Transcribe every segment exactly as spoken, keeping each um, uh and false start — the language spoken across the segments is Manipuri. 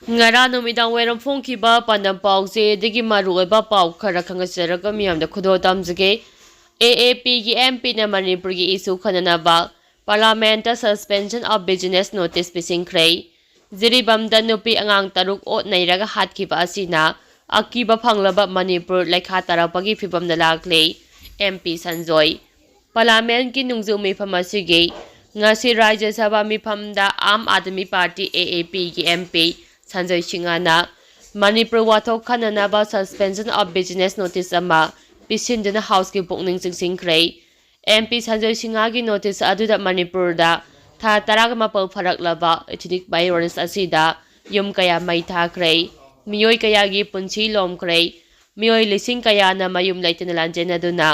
ꯉꯔꯥꯡ ꯅꯨꯃꯤꯗꯥꯡ ꯋꯥꯏꯔꯝ ꯐꯣꯡꯈꯤꯕ ꯄꯥꯟꯗꯝ ꯄꯥꯎꯆꯦꯗꯒꯤ ꯃꯔꯨꯑꯣꯏꯕ ꯄꯥꯎ ꯈꯔ ꯈꯪꯍꯟꯖꯔꯒ ꯃꯤꯌꯥꯝꯗ ꯈꯨꯗꯣꯜ ꯇꯝꯖꯒꯦ꯫ ꯑꯦ ꯑꯦ ꯄꯤꯒꯤ ꯑꯦꯝ ꯄꯤꯅ ꯃꯅꯤꯄꯨꯔꯒꯤ ꯏꯁꯨ ꯈꯟꯅꯅꯕ ꯄꯥꯔꯂꯥꯃꯦꯟꯠꯇ suspension of business notice ꯄꯤꯁꯤꯟꯈ꯭ꯔꯦ꯫ ꯖꯤꯔꯤꯕꯥꯝꯗ ꯅꯨꯄꯤ ꯑꯉꯥꯡ ꯇꯔꯨꯛ ꯑꯣꯠ ꯅꯩꯔꯒ ꯍꯥꯠꯈꯤꯕ ꯑꯁꯤꯅ ꯑꯀꯤꯕ ꯐꯪꯂꯕ ꯃꯅꯤꯄꯨꯔ ꯂꯩꯈꯥ ꯇꯥꯔꯛꯄꯒꯤ ꯐꯤꯚꯝꯗ ꯂꯥꯛꯂꯦ꯫ M P Sanjoy. ꯄꯥꯔꯂꯥꯃꯦꯟꯠꯀꯤ ꯅꯣꯡꯖꯨ ꯃꯤꯐꯝ ꯑꯁꯤꯒꯤ ꯉꯁꯤ ꯔꯥꯖ꯭ꯌ ꯁꯚꯥ ꯃꯤꯐꯝꯗ ꯑꯥꯝ ꯑꯥꯗꯃꯤ ꯄꯥꯔꯇꯤ, ꯑꯦ ꯑꯦ ꯄꯤꯒꯤ ꯑꯦꯝ ꯄꯤ ꯁꯟꯖꯣꯏ ꯁꯤꯡꯍꯅ ꯃꯅꯤꯄꯨꯔ ꯋꯥꯊꯣꯛ ꯈꯟꯅꯅꯕ suspension of business notice ꯑꯃ ꯄꯤꯁꯤꯟꯗꯨꯅ ꯍꯥꯎꯁꯀꯤ ꯄꯨꯛꯅꯤꯡ ꯆꯤꯡꯁꯤꯟꯈ꯭ꯔꯦ꯫ ꯑꯦꯝ ꯄꯤ ꯁꯟꯖꯣꯏ ꯁꯤꯡꯍꯒꯤ ꯅꯣꯇꯤꯁ ꯑꯗꯨꯗ ꯃꯅꯤꯄꯨꯔꯗ ꯊꯥ ꯇꯔꯥꯒ ꯃꯥꯄꯜ ꯐꯥꯔꯛꯂꯕ ethnic violence ꯑꯁꯤꯗ ꯌꯨꯝ ꯀꯌꯥ ꯃꯩ ꯊꯥꯈ꯭ꯔꯦ, ꯃꯤꯑꯣꯏ ꯀꯌꯥꯒꯤ ꯄꯨꯟꯁꯤ ꯂꯣꯝꯈ꯭ꯔꯦ, ꯃꯤꯑꯣꯏ ꯂꯤꯁꯤꯡ ꯀꯌꯥꯅ ꯃꯌꯨꯝ ꯂꯩꯇꯅ ꯂꯥꯟꯖꯦꯟꯅꯗꯨꯅ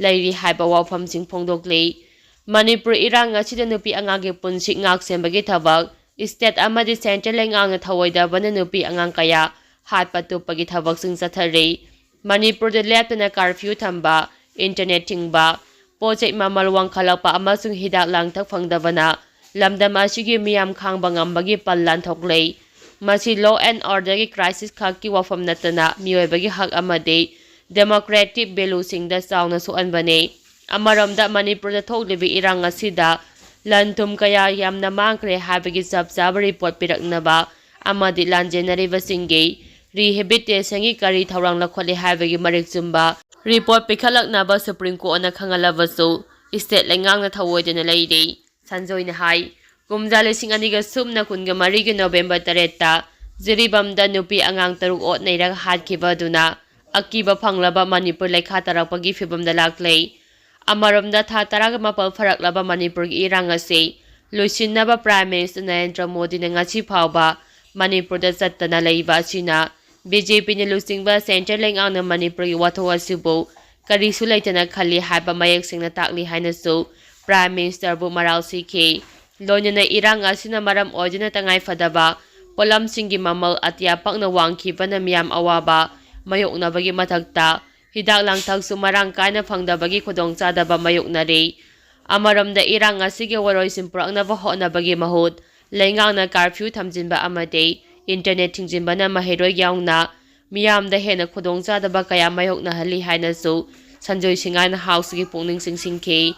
ꯂꯩꯔꯤ ꯍꯥꯏꯕ ꯋꯥꯐꯝꯁꯤꯡ ꯐꯣꯡꯗꯣꯛꯂꯤ꯫ ꯃꯅꯤꯄꯨꯔ ꯏꯔꯥꯡ ꯑꯁꯤꯗ ꯅꯨꯄꯤ ꯑꯉꯥꯡꯒꯤ ꯄꯨꯟꯁꯤ ꯉꯥꯛ ꯁꯦꯟꯕꯒꯤ ꯊꯕꯛ state ꯑꯃꯗꯤ central ꯂꯩꯉꯥꯛꯅ ꯊꯧꯑꯣꯏꯗꯕꯅ ꯅꯨꯄꯤ ꯑꯉꯥꯡ ꯀꯌꯥ ꯍꯥꯠꯄ ꯇꯨꯞꯄꯒꯤ ꯊꯕꯛꯁꯤꯡ ꯆꯠꯊꯔꯤ꯫ ꯃꯅꯤꯄꯨꯔꯗ ꯂꯦꯞꯇꯅ curfew ꯊꯝꯕ, internet ꯊꯤꯡꯕ, ꯄꯣꯠ ꯆꯩ ꯃꯃꯜ ꯋꯥꯡꯈꯠꯂꯛꯄ ꯑꯃꯁꯨꯡ ꯍꯤꯗꯥꯛ ꯂꯥꯡꯊꯛ ꯐꯪꯗꯕꯅ ꯂꯝꯗꯝ ꯑꯁꯤꯒꯤ ꯃꯤꯌꯥꯝ ꯈꯥꯡꯕ ꯉꯝꯕꯒꯤ ꯄꯜ ꯂꯥꯟꯊꯣꯛꯂꯦ꯫ ꯃꯁꯤ law and order ꯒꯤ crisis ꯈꯛꯀꯤ ꯋꯥꯐꯝ ꯅꯠꯇꯅ ꯃꯤꯑꯣꯏꯕꯒꯤ ꯍꯛ ꯑꯃꯗꯤ democratic value ꯁꯤꯡꯗ ꯆꯥꯎꯅ ꯁꯣꯛꯍꯟꯕꯅꯤ꯫ ꯑꯃꯔꯣꯝꯗ ꯃꯅꯤꯄꯨꯔꯗ ꯊꯣꯛꯂꯤꯕ ꯏꯔꯥꯡ ꯑꯁꯤꯗ ꯂꯟ ꯊꯨꯝ ꯀꯌꯥ ꯌꯥꯝꯅ ꯃꯥꯡꯈ꯭ꯔꯦ ꯍꯥꯏꯕꯒꯤ ꯆꯞ ꯆꯥꯕ report ꯄꯤꯔꯛꯅꯕ ꯑꯃꯗꯤ ꯂꯥꯟꯖꯦꯟꯅꯔꯤꯕꯁꯤꯡꯒꯤ rehabilitation ꯒꯤ ꯀꯔꯤ ꯊꯧꯔꯥꯡ ꯂꯧꯈꯠꯂꯤ ꯍꯥꯏꯕꯒꯤ ꯃꯔꯤꯛ ꯆꯨꯝꯕ report ꯄꯤꯈꯠꯂꯛꯅꯕ Supreme Court ꯅ ꯈꯪꯍꯜꯂꯕꯁꯨ state ꯂꯩꯉꯥꯛꯅ ꯊꯧꯑꯣꯏꯗꯅ ꯂꯩꯔꯤ꯫ ꯁꯟꯖꯣꯏꯅ ꯍꯥꯏ, ꯀꯨꯝꯖꯥ ꯂꯤꯁꯤꯡ ꯑꯅꯤꯒ ꯁꯨꯞꯅ ꯀꯨꯟꯒ ꯃꯔꯤꯒꯤ November ꯇꯔꯦꯠꯇ ꯖꯤꯔꯤꯕꯥꯝꯗ ꯅꯨꯄꯤ ꯑꯉꯥꯡ ꯇꯔꯨꯛ ꯑꯣꯠ ꯅꯩꯔꯒ ꯍꯥꯠꯈꯤꯕ ꯑꯗꯨꯅ ꯑꯀꯤꯕ ꯐꯪꯂꯕ ꯃꯅꯤꯄꯨꯔ ꯂꯩꯈꯥ ꯇꯥꯔꯛꯄꯒꯤ ꯐꯤꯕꯝꯗ ꯂꯥꯛꯂꯦ꯫ ꯑꯃꯔꯣꯝꯗ, ꯊꯥ ꯇꯔꯥꯒ ꯃꯥꯄꯜ ꯐꯥꯔꯛꯂꯕ ꯃꯅꯤꯄꯨꯔꯒꯤ ꯏꯔꯥꯡ ꯑꯁꯤ ꯂꯣꯏꯁꯤꯟꯅꯕ Prime Minister ꯅꯔꯦꯟꯗ꯭ꯔ ꯃꯣꯗꯤꯅ ꯉꯁꯤ ꯐꯥꯎꯕ ꯃꯅꯤꯄꯨꯔꯗ ꯆꯠꯇꯅ ꯂꯩꯕ ꯑꯁꯤꯅ ꯕꯤ ꯖꯦ ꯄꯤꯅ ꯂꯨꯆꯤꯡꯕ central ꯂꯩꯉꯥꯛꯅ ꯃꯅꯤꯄꯨꯔꯒꯤ ꯋꯥꯊꯣꯛ ꯑꯁꯤꯕꯨ ꯀꯔꯤꯁꯨ ꯂꯩꯇꯅ ꯈꯜꯂꯤ ꯍꯥꯏꯕ ꯃꯌꯦꯛ ꯁꯦꯡꯅ ꯇꯥꯛꯂꯤ ꯍꯥꯏꯅꯁꯨ Prime Minister ꯕꯨ ꯃꯔꯥꯜ ꯁꯤꯈꯤ꯫ ꯂꯣꯏꯅꯅ ꯏꯔꯥꯡ ꯑꯁꯤꯅ ꯃꯔꯝ ꯑꯣꯏꯗꯨꯅ ꯇꯉꯥꯏꯐꯗꯕ ꯄꯣꯠꯂꯝꯁꯤꯡꯒꯤ ꯃꯃꯜ ꯑꯇꯤꯌꯥ ꯄꯥꯛꯅ ꯋꯥꯡꯈꯤꯕꯅ ꯃꯤꯌꯥꯝ ꯑꯋꯥꯕ ꯃꯥꯌꯣꯛꯅꯕꯒꯤ ꯃꯊꯛꯇ ꯍꯤꯗꯥꯛ ꯂꯥꯡꯊꯛꯁꯨ ꯃꯔꯥꯡ ꯀꯥꯏꯅ ꯐꯪꯗꯕꯒꯤ ꯈꯨꯗꯣꯡꯆꯥꯗꯕ ꯃꯥꯌꯣꯛꯅꯔꯤ꯫ ꯑꯃꯔꯣꯝꯗ, ꯏꯔꯥꯡ ꯑꯁꯤꯒꯤ ꯋꯥꯔꯣꯏꯁꯤꯟ ꯄꯨꯔꯛꯅꯕ ꯍꯣꯠꯅꯕꯒꯤ ꯃꯍꯨꯠ ꯂꯩꯉꯥꯛꯅ curfew ꯊꯝꯖꯤꯟꯕ ꯑꯃꯗꯤ ꯏꯟꯇꯔꯅꯦꯠ ꯊꯤꯡꯖꯤꯟꯕꯅ ꯃꯍꯩꯔꯣꯏ ꯌꯥꯎꯅ ꯃꯤꯌꯥꯝꯗ ꯍꯦꯟꯅ ꯈꯨꯗꯣꯡꯆꯥꯗꯕ ꯀꯌꯥ ꯃꯥꯌꯣꯛꯅꯍꯜꯂꯤ ꯍꯥꯏꯅꯁꯨ ꯁꯟꯖꯣꯏ ꯁꯤꯡꯍꯥꯅ ꯍꯥꯎꯁꯀꯤ ꯄꯨꯛꯅꯤꯡ ꯆꯤꯡꯁꯤꯟꯈꯤ꯫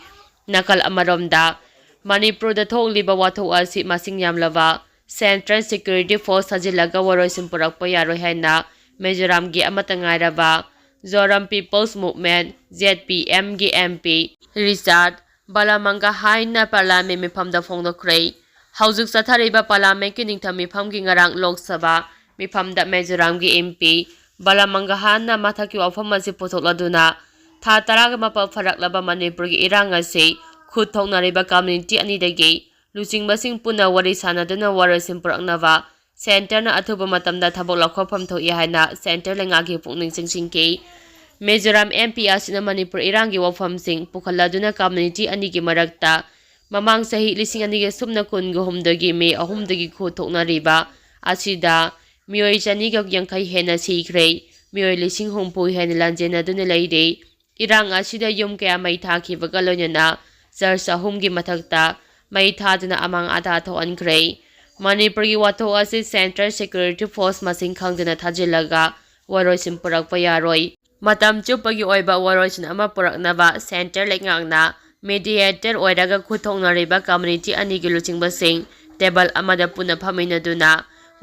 ꯅꯥꯀꯜ ꯑꯃꯔꯣꯝꯗ, ꯃꯅꯤꯄꯨꯔꯗ ꯊꯣꯛꯂꯤꯕ ꯋꯥꯊꯣꯛ ꯑꯁꯤ ꯃꯁꯤꯡ ꯌꯥꯝꯂꯕ ꯁꯦꯟꯇ꯭ꯔꯦꯜ ꯁꯦꯀ꯭ꯌꯨꯔꯤꯇꯤ ꯐꯣꯔꯁ ꯊꯥꯖꯤꯜꯂꯒ ꯋꯥꯔꯣꯏꯁꯤꯟ ꯄꯨꯔꯛꯄ ꯌꯥꯔꯣꯏ ꯍꯥꯏꯅ ꯃꯤꯖꯣꯔꯥꯝꯒꯤ ꯑꯃꯠꯇ ꯉꯥꯏꯔꯕ ꯖꯣꯔꯝ ꯄꯤꯄꯜꯁ ꯃꯨꯚꯃꯦꯟꯠ, ꯖꯦꯠ ꯄꯤ ꯑꯦꯝꯒꯤ ꯑꯦꯝ ꯄꯤ ꯔꯤꯆꯥꯔꯗ ꯕꯥꯂꯥꯃꯪꯒꯍꯥꯟꯅ ꯄꯥꯔꯂꯥꯃꯦꯟ ꯃꯤꯐꯝꯗ ꯐꯣꯡꯗꯣꯛꯈ꯭ꯔꯦ꯫ ꯍꯧꯖꯤꯛ ꯆꯠꯊꯔꯤꯕ ꯄꯥꯔꯂꯥꯃꯦꯟꯠꯀꯤ ꯅꯤꯡꯊꯝ ꯃꯤꯐꯝꯒꯤ ꯉꯔꯥꯡ ꯂꯣꯛ ꯁꯚꯥ ꯃꯤꯐꯝꯗ ꯃꯤꯖꯣꯔꯥꯝꯒꯤ ꯑꯦꯝ ꯄꯤ ꯕꯥꯂꯥꯃꯪꯒꯍꯥꯟꯅ ꯃꯊꯛꯀꯤ ꯋꯥꯐꯝ ꯑꯁꯤ ꯄꯨꯊꯣꯛꯂꯗꯨꯅ ꯊꯥ ꯇꯔꯥꯒ ꯃꯥꯄꯜ ꯐꯥꯔꯛꯂꯕ ꯃꯅꯤꯄꯨꯔꯒꯤ ꯏꯔꯥꯡ ꯑꯁꯤ ꯈꯨꯠ ꯊꯣꯛꯅꯔꯤꯕ ꯀꯝꯃ꯭ꯌꯨꯅꯤꯇꯤ ꯑꯅꯤꯗꯒꯤ ꯂꯨꯆꯤꯡꯕꯁꯤꯡ ꯄꯨꯟꯅ ꯋꯥꯔꯤ ꯁꯥꯅꯗꯨꯅ ꯋꯥꯔꯣꯏꯁꯤꯟ ꯄꯨꯔꯛꯅꯕ ꯁꯦꯟꯇꯔꯅ ꯑꯊꯨꯕ ꯃꯇꯝꯗ ꯊꯕꯛ ꯂꯧꯈꯠꯐꯝ ꯊꯣꯛꯏ ꯍꯥꯏꯅ ꯁꯦꯟꯇꯔ ꯂꯩꯉꯥꯛꯀꯤ ꯄꯨꯛꯅꯤꯡ ꯆꯤꯡꯁꯤꯟꯈꯤ꯫ ꯃꯤꯖꯣꯔꯥꯝ ꯑꯦꯝ ꯄꯤ ꯑꯁꯤꯅ ꯃꯅꯤꯄꯨꯔ ꯏꯔꯥꯡꯒꯤ ꯋꯥꯐꯝꯁꯤꯡ ꯄꯨꯈꯠꯂꯗꯨꯅ ꯀꯝꯃ꯭ꯌꯨꯅꯤꯇꯤ ꯑꯅꯤꯒꯤ ꯃꯔꯛꯇ ꯃꯃꯥꯡ ꯆꯍꯤ ꯂꯤꯁꯤꯡ ꯑꯅꯤꯒ ꯁꯨꯞꯅ ꯀꯨꯟꯒ ꯍꯨꯝꯗꯣꯏꯒꯤ ꯃꯦ ꯑꯍꯨꯝꯗꯒꯤ ꯈꯨꯠ ꯊꯣꯛꯅꯔꯤꯕ ꯑꯁꯤꯗ ꯃꯤꯑꯣꯏ ꯆꯅꯤꯒ ꯌꯥꯡꯈꯩ ꯍꯦꯟꯅ ꯁꯤꯈ꯭ꯔꯦ, ꯃꯤꯑꯣꯏ ꯂꯤꯁꯤꯡ ꯍꯨꯝꯐꯨ ꯍꯦꯟꯅ ꯂꯥꯟꯖꯦꯟꯅꯗꯨꯅ ꯂꯩꯔꯦ꯫ ꯏꯔꯥꯡ ꯑꯁꯤꯗ ꯌꯨꯝ ꯀꯌꯥ ꯃꯩ ꯊꯥꯈꯤꯕꯒ ꯂꯣꯏꯅꯅ ꯆꯔꯆ ꯑꯍꯨꯝꯒꯤ ꯃꯊꯛꯇ ꯃꯩ ꯊꯥꯗꯨꯅ ꯑꯃꯥꯡ ꯑꯇꯥ ꯊꯣꯛꯍꯟꯈ꯭ꯔꯦ꯫ ꯃꯅꯤꯄꯨꯔꯒꯤ ꯋꯥꯊꯣꯛ ꯑꯁꯤ ꯁꯦꯟꯇ꯭ꯔꯦꯜ ꯁꯦꯀ꯭ꯌꯨꯔꯤꯇꯤ ꯐꯣꯔꯁ ꯃꯁꯤꯡ ꯈꯪꯗꯅ ꯊꯥꯖꯤꯜꯂꯒ ꯋꯥꯔꯣꯏꯁꯤꯟ ꯄꯨꯔꯛꯄ ꯌꯥꯔꯣꯏ꯫ ꯃꯇꯝ ꯆꯨꯞꯄꯒꯤ ꯑꯣꯏꯕ ꯋꯥꯔꯣꯏꯁꯤꯟ ꯑꯃ ꯄꯨꯔꯛꯅꯕ ꯁꯦꯟꯇ꯭ꯔꯦꯜ ꯂꯩꯉꯥꯛꯅ ꯃꯦꯗꯤꯌꯦꯇꯔ ꯑꯣꯏꯔꯒ ꯈꯨꯠ ꯊꯣꯛꯅꯔꯤꯕ ꯀꯝꯃ꯭ꯌꯨꯅꯤꯇꯤ ꯑꯅꯤꯒꯤ ꯂꯨꯆꯤꯡꯕꯁꯤꯡ ꯇꯦꯕꯜ ꯑꯃꯗ ꯄꯨꯟꯅ ꯐꯝꯃꯤꯟꯅꯗꯨꯅ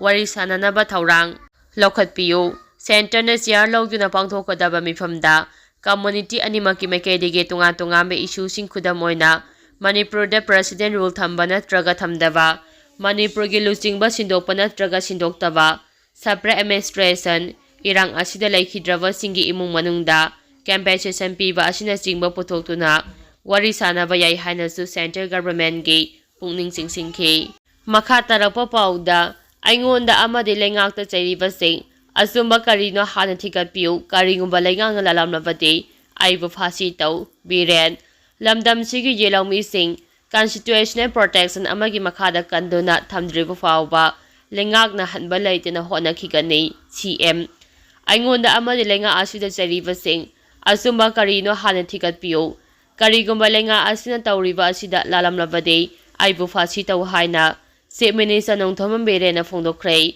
ꯋꯥꯔꯤ ꯁꯥꯅꯅꯕ ꯊꯧꯔꯥꯡ ꯂꯧꯈꯠꯄꯤꯌꯨ꯫ ꯁꯦꯟꯇꯔꯅ ꯆꯤꯌꯥꯔ ꯂꯧꯗꯨꯅ ꯄꯥꯡꯊꯣꯛꯀꯗꯕ ꯃꯤꯐꯝꯗ ꯀꯝꯃ꯭ꯌꯨꯅꯤꯇꯤ ꯑꯅꯤꯃꯛꯀꯤ ꯃꯥꯏꯀꯩꯗꯒꯤ ꯇꯣꯉꯥꯟ ꯇꯣꯉꯥꯟꯕ ꯏꯁꯨꯁꯤꯡ, ꯈꯨꯗꯝ ꯑꯣꯏꯅ ꯃꯅꯤꯄꯨꯔꯗ ꯄ꯭ꯔꯦꯁꯤꯗꯦꯟ ꯔꯨꯜ ꯊꯝꯕ ꯅꯠꯇ꯭ꯔꯒ ꯊꯝꯗꯕ, ꯃꯅꯤꯄꯨꯔꯒꯤ ꯂꯨꯆꯤꯡꯕ ꯁꯤꯟꯗꯣꯛꯄ ꯅꯠꯇ꯭ꯔꯒ ꯁꯤꯟꯗꯣꯛꯇꯕ, ꯁꯦꯄꯔꯦꯠ ꯑꯦꯗꯃꯤꯅꯤꯁꯇ꯭ꯔꯦꯁꯟ, ꯏꯔꯥꯡ ꯑꯁꯤꯗ ꯂꯩꯈꯤꯗ꯭ꯔꯕꯁꯤꯡꯒꯤ ꯏꯃꯨꯡ ꯃꯅꯨꯡꯗ ꯀꯝꯄꯦꯟꯁꯦꯁꯟ ꯄꯤꯕ ꯑꯁꯤꯅꯆꯤꯡꯕ ꯄꯨꯊꯣꯛꯇꯨꯅ ꯋꯥꯔꯤ ꯁꯥꯅꯕ ꯌꯥꯏ ꯍꯥꯏꯅꯁꯨ ꯁꯦꯟꯇ꯭ꯔꯦꯜ ꯒꯚꯔꯟꯃꯦꯟꯠꯀꯤ ꯄꯨꯛꯅꯤꯡ ꯆꯤꯡꯁꯤꯟꯈꯤ꯫ ꯃꯈꯥ ꯇꯥꯔꯛꯄ ꯄꯥꯎꯗ, ꯑꯩꯉꯣꯟꯗ ꯑꯃꯗꯤ ꯂꯩꯉꯥꯛꯇ ꯆꯩꯔꯤꯕꯁꯤꯡ, ꯑꯆꯨꯝꯕ ꯀꯔꯤꯅꯣ ꯍꯥꯟꯅ ꯊꯤꯒꯠꯄꯤꯌꯨ, ꯀꯔꯤꯒꯨꯝꯕ ꯂꯩꯉꯥꯛꯅ ꯂꯥꯜꯂꯝꯂꯕꯗꯤ ꯑꯩꯕꯨ ꯐꯥꯁꯤ ꯇꯧ, ꯕꯤꯔꯦꯟ꯫ ꯂꯝꯗꯝꯁꯤꯒꯤ ꯌꯦꯜꯍꯧꯃꯤꯁꯤꯡ ꯀꯟꯁꯇꯤꯇ꯭ꯌꯨꯁꯅꯦꯜ ꯄ꯭ꯔꯣꯇꯦꯛꯁꯟ ꯑꯃꯒꯤ ꯃꯈꯥꯗ ꯀꯟꯗꯨꯅ ꯊꯝꯗ꯭ꯔꯤꯕ ꯐꯥꯎꯕ ꯂꯩꯉꯥꯛꯅ ꯍꯟꯕ ꯂꯩꯇꯅ ꯍꯣꯠꯅꯈꯤꯒꯅꯤ꯫ ꯁꯤ ꯑꯦꯝ꯫ ꯑꯩꯉꯣꯟꯗ ꯑꯃꯗꯤ ꯂꯩꯉꯥꯛ ꯑꯁꯤꯗ ꯆꯩꯔꯤꯕꯁꯤꯡ, ꯑꯆꯨꯝꯕ ꯀꯔꯤꯅꯣ ꯍꯥꯟꯅ ꯊꯤꯒꯠꯄꯤꯌꯨ꯫ ꯀꯔꯤꯒꯨꯝꯕ ꯂꯩꯉꯥꯛ ꯑꯁꯤꯅ ꯇꯧꯔꯤꯕ ꯑꯁꯤꯗ ꯂꯥꯜꯂꯝꯂꯕꯗꯤ ꯑꯩꯕꯨ ꯐꯥꯁꯤ ꯇꯧ ꯍꯥꯏꯅ ꯆꯤꯐ ꯃꯤꯅꯤꯁꯇꯔ ꯅꯣꯡꯊꯣꯝꯕꯝ ꯕꯤꯔꯦꯟꯅ ꯐꯣꯡꯗꯣꯛꯈ꯭ꯔꯦ꯫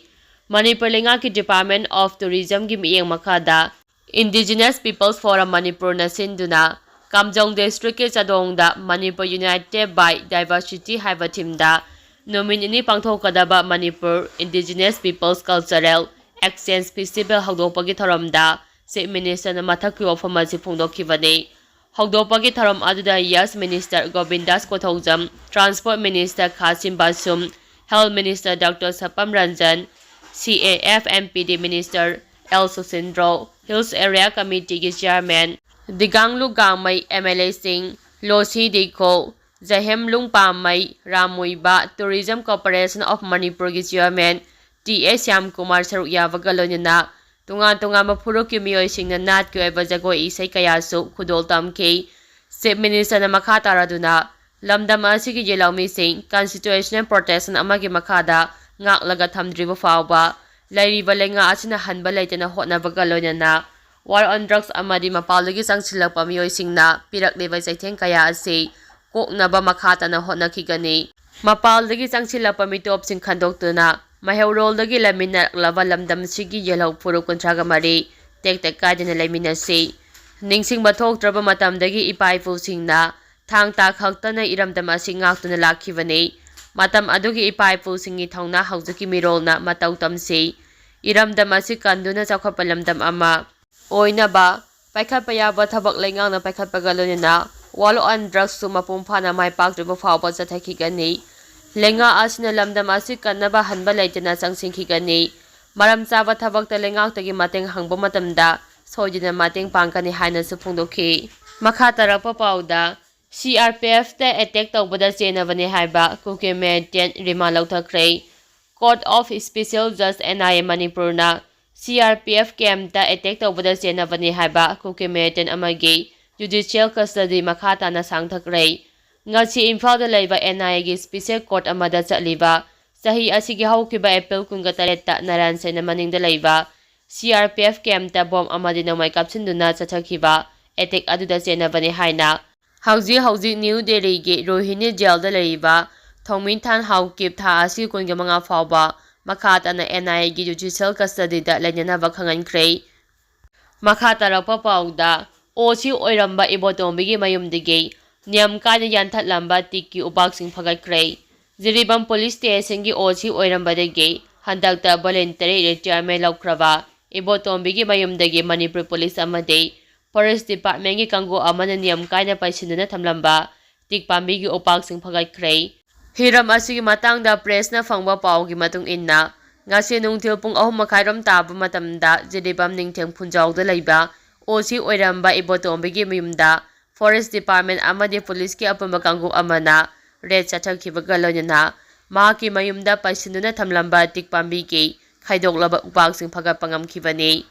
ꯃꯅꯤꯄꯨꯔ ꯂꯩꯉꯥꯛꯀꯤ Department of Tourismꯒꯤ ꯃꯤꯠꯌꯦꯡ ꯃꯈꯥꯗ Indigenous Peoples Forum ꯃꯅꯤꯄꯨꯔꯅ ꯁꯤꯟꯗꯨꯅ ꯀꯥꯝꯖꯣꯡ districtꯀꯤ ꯆꯥꯗꯣꯡꯗ Manipur United by Diversity ꯍꯥꯏꯕ themeꯗ ꯅꯨꯃꯤꯠ ꯅꯤꯅꯤ ꯄꯥꯡꯊꯣꯛꯀꯗꯕ Manipur Indigenous Peoples Cultural Exchange Festival ꯍꯧꯗꯣꯛꯄꯒꯤ ꯊꯧꯔꯝꯗ Chief Ministerꯅ ꯃꯊꯛꯀꯤ ꯋꯥꯐꯝ ꯑꯁꯤ ꯐꯣꯡꯗꯣꯛꯈꯤꯕꯅꯤ꯫ ꯍꯧꯗꯣꯛꯄꯒꯤ ꯊꯧꯔꯝ ꯑꯗꯨꯗ Union Minister Gobindas Konthoujam, Transport Minister Khashim Vashum, Health Minister Doctor Sapam Ranjan, C A F and P D Minister L Susindro, Hills Area Committeeꯒꯤ Chairman ꯗꯤꯒꯥꯡꯂꯨ ꯒꯥꯡꯃꯩ, MLAꯁꯤꯡ Losii Dikho, Jahem Lungpammei, Ram Muivah, Tourism Corporation of ꯃꯅꯤꯄꯨꯔꯒꯤ Chairman ꯇꯤ ꯑꯦꯁ ꯁ꯭ꯌꯥꯝꯀꯨꯃꯥꯔ ꯁꯔꯨꯛ ꯌꯥꯕꯒ ꯂꯣꯏꯅꯅ ꯇꯣꯉꯥꯟ ꯇꯣꯉꯥꯟꯕ ꯐꯨꯔꯨꯞꯀꯤ ꯃꯤꯑꯣꯏꯁꯤꯡꯅ ꯅꯥꯠꯀꯤ ꯑꯣꯏꯕ ꯖꯒꯣꯏ ꯏꯁꯩ ꯀꯌꯥꯁꯨ ꯈꯨꯗꯣꯜ ꯇꯝꯈꯤ꯫ Chief Ministerꯅ ꯃꯈꯥ ꯇꯥꯔꯗꯨꯅ ꯂꯝꯗꯝ ꯑꯁꯤꯒꯤ ꯌꯦꯜꯍꯧꯃꯤꯁꯤꯡ constitutional protection ꯑꯃꯒꯤ ꯃꯈꯥꯗ ꯉꯥꯛꯂꯒ ꯊꯝꯗ꯭ꯔꯤꯕ ꯐꯥꯎꯕ ꯂꯩꯔꯤꯕ ꯂꯩꯉꯥꯛ ꯑꯁꯤꯅ ꯍꯟꯕ ꯂꯩꯇꯅ ꯍꯣꯠꯅꯕꯒ ꯂꯣꯏꯅꯅ War on Drugs ꯑꯃꯗꯤ ꯃꯄꯥꯟꯗꯒꯤ ꯆꯪꯁꯤꯜꯂꯛꯄ ꯃꯤꯑꯣꯏꯁꯤꯡꯅ ꯄꯤꯔꯛꯂꯤꯕ ꯆꯩꯊꯦꯡ ꯀꯌꯥ ꯑꯁꯤ ꯀꯣꯛꯅꯕ ꯃꯈꯥ ꯇꯥꯅ ꯍꯣꯠꯅꯈꯤꯒꯅꯤ꯫ ꯃꯄꯥꯟꯗꯒꯤ ꯆꯪꯁꯤꯜꯂꯛꯄ ꯃꯤꯇꯣꯞꯁꯤꯡ ꯈꯟꯗꯣꯛꯇꯨꯅ ꯃꯩꯍꯧꯔꯣꯜꯗꯒꯤ ꯂꯩꯃꯤꯟꯅꯔꯛꯂꯕ ꯂꯝꯗꯝꯁꯤꯒꯤ ꯌꯦꯜꯍꯧ ꯐꯨꯔꯨꯞ ꯀꯨꯟꯊ꯭ꯔꯥꯒ ꯃꯔꯤ ꯇꯦꯛꯇ ꯀꯥꯏꯗꯅ ꯂꯩꯃꯤꯟꯅꯁꯤ꯫ ꯅꯤꯡꯁꯤꯡꯕ ꯊꯣꯛꯇ꯭ꯔꯕ ꯃꯇꯝꯗꯒꯤ ꯏꯄꯥ ꯏꯄꯨꯁꯤꯡꯅ ꯊꯥꯡ ꯇꯥ ꯈꯛꯇꯅ ꯏꯔꯝꯗꯝ ꯑꯁꯤ ꯉꯥꯛꯇꯨꯅ ꯂꯥꯛꯈꯤꯕꯅꯤ꯫ ꯃꯇꯝ ꯑꯗꯨꯒꯤ ꯏꯄꯥ ꯏꯄꯨꯁꯤꯡꯒꯤ ꯊꯧꯅꯥ ꯍꯧꯖꯤꯛꯀꯤ ꯃꯤꯔꯣꯜꯅ ꯃꯇꯧ ꯇꯝꯁꯤ꯫ ꯏꯔꯝꯗꯝ ꯑꯁꯤ ꯀꯟꯗꯨꯅ ꯆꯥꯎꯈꯠꯄ ꯂꯝꯗꯝ ꯑꯃ ꯑꯣꯏꯅꯕ ꯄꯥꯏꯈꯠꯄ ꯌꯥꯕ ꯊꯕꯛ ꯂꯩꯉꯥꯛꯅ ꯄꯥꯏꯈꯠꯄꯒ ꯂꯣꯏꯅꯅ War on Drugsꯁꯨ ꯃꯄꯨꯡ ꯐꯥꯅ ꯃꯥꯏ ꯄꯥꯛꯇ꯭ꯔꯤꯕ ꯐꯥꯎꯕ ꯆꯠꯊꯈꯤꯒꯅꯤ꯫ ꯂꯩꯉꯥꯛ ꯑꯁꯤꯅ ꯂꯝꯗꯝ ꯑꯁꯤ ꯀꯟꯅꯕ ꯍꯟꯕ ꯂꯩꯇꯅ ꯆꯪꯁꯤꯟꯈꯤꯒꯅꯤ꯫ ꯃꯔꯝ ꯆꯥꯕ ꯊꯕꯛꯇ ꯂꯩꯉꯥꯛꯇꯒꯤ ꯃꯇꯦꯡ ꯍꯪꯕ ꯃꯇꯝꯗ ꯁꯣꯏꯗꯅ ꯃꯇꯦꯡ ꯄꯥꯡꯒꯅꯤ ꯍꯥꯏꯅꯁꯨ ꯐꯣꯡꯗꯣꯛꯈꯤ꯫ ꯃꯈꯥ ꯇꯥꯔꯛꯄ ꯄꯥꯎꯗ, CRPFꯇ attack ꯇꯧꯕꯗ ꯆꯦꯟꯅꯕꯅꯤ ꯍꯥꯏꯕ ꯀꯨꯀꯤ militant remand ꯂꯧꯊꯈ꯭ꯔꯦ꯫ Court of Special Judge, NIA ꯃꯅꯤꯄꯨꯔꯅ CRPF campꯇ attack ꯇꯧꯕꯗ ꯆꯦꯟꯅꯕꯅꯤ ꯍꯥꯏꯕ ꯀꯨꯀꯤ militant ꯑꯃꯒꯤ judicial custody ꯃꯈꯥ ꯇꯥꯅ ꯁꯥꯡꯊꯈ꯭ꯔꯦ꯫ ꯉꯁꯤ ꯏꯝꯐꯥꯜꯗ ꯂꯩꯕ NIAꯒꯤ special court ꯑꯃꯗ ꯆꯠꯂꯤꯕ ꯆꯍꯤ ꯑꯁꯤꯒꯤ ꯍꯧꯈꯤꯕ April ꯀꯨꯟꯒ ꯇꯔꯦꯠꯇ ꯅꯥꯔꯥꯌꯟ ꯁꯦꯟꯅ ꯃꯅꯤꯡꯗ ꯂꯩꯕ CRPF campꯇ bomb ꯑꯃꯗꯤ ꯅꯣꯡꯃꯩ ꯀꯥꯞꯁꯤꯟꯗꯨꯅ ꯆꯠꯊꯈꯤꯕ attack ꯑꯗꯨꯗ ꯆꯦꯟꯅꯕꯅꯤ ꯍꯥꯏꯅ ꯍꯧꯖꯤꯛ ꯍꯧꯖꯤꯛ ꯅ꯭ꯌꯨ ꯗꯦꯜꯂꯤꯒꯤ ꯔꯣꯍꯤꯅꯤ jailꯗ ꯂꯩꯔꯤꯕ ꯊꯣꯡꯃꯤꯟꯊꯥꯟ ꯍꯥꯎꯀꯤꯞ ꯊꯥ ꯑꯁꯤ ꯀꯨꯟꯒ ꯃꯉꯥ ꯐꯥꯎꯕ ꯃꯈꯥ ꯇꯥꯅ NIAꯒꯤ judicial custodyꯗ ꯂꯩꯅꯅꯕ ꯈꯪꯍꯟꯈ꯭ꯔꯦ꯫ ꯃꯈꯥ ꯇꯥꯔꯛꯄ ꯄꯥꯎꯗ, OC ꯑꯣꯏꯔꯝꯕ ꯏꯕꯣꯇꯣꯝꯕꯤꯒꯤ ꯃꯌꯨꯝꯗꯒꯤ ꯅꯤꯌꯝ ꯀꯥꯏꯅ ꯌꯥꯟꯊꯠꯂꯝꯕ ꯇꯤꯛꯀꯤ ꯎꯄꯥꯛꯁꯤꯡ ꯐꯒꯠꯈ꯭ꯔꯦ꯫ ꯖꯤꯔꯤꯕꯥꯝ police stationꯒꯤ OC ꯑꯣꯏꯔꯝꯕꯗꯒꯤ ꯍꯟꯗꯛꯇ voluntary retirement ꯂꯧꯈ꯭ꯔꯕ ꯏꯕꯣꯇꯣꯝꯕꯤꯒꯤ ꯃꯌꯨꯝꯗꯒꯤ ꯃꯅꯤꯄꯨꯔ police ꯑꯃꯗꯤ forest departmentꯀꯤ ꯀꯥꯡꯕꯨ ꯑꯃꯅ ꯅꯤꯌꯝ ꯀꯥꯏꯅ ꯄꯩꯁꯤꯟꯗꯨꯅ ꯊꯝꯂꯝꯕ ꯇꯤꯛ ꯄꯥꯝꯕꯤꯒꯤ ꯎꯄꯥꯛꯁꯤꯡ ꯐꯒꯠꯈ꯭ꯔꯦ꯫ ꯍꯤꯔꯝ ꯑꯁꯤꯒꯤ ꯃꯇꯥꯡꯗ pressꯅ ꯐꯪꯕ ꯄꯥꯎꯒꯤ ꯃꯇꯨꯡ ꯏꯟꯅ, ꯉꯁꯤ ꯅꯨꯡꯊꯤꯜ ꯄꯨꯡ ꯑꯍꯨꯝ ꯃꯈꯥꯏꯔꯣꯝ ꯇꯥꯕ ꯃꯇꯝꯗ ꯖꯤꯔꯤꯕꯥꯝ ꯅꯤꯡꯊꯦꯝ ꯈꯨꯟꯖꯥꯎꯗ ꯂꯩꯕ OC ꯑꯣꯏꯔꯝꯕ ꯏꯕꯣꯇꯣꯝꯕꯤꯒꯤ ꯃꯌꯨꯝꯗ forest department ꯑꯃꯗꯤ policeꯀꯤ ꯑꯄꯨꯟꯕ ꯀꯥꯡꯕꯨ ꯑꯃꯅ raid ꯆꯠꯊꯈꯤꯕꯒ ꯂꯣꯏꯅꯅ ꯃꯍꯥꯛꯀꯤ ꯃꯌꯨꯝꯗ ꯄꯩꯁꯤꯟꯗꯨꯅ ꯊꯝꯂꯝꯕ ꯇꯤꯛ ꯄꯥꯝꯕꯤꯒꯤ ꯈꯥꯏꯗꯣꯛꯂꯕ ꯎꯄꯥꯛꯁꯤꯡ ꯐꯒꯠꯄ ꯉꯝꯈꯤꯕꯅꯤ꯫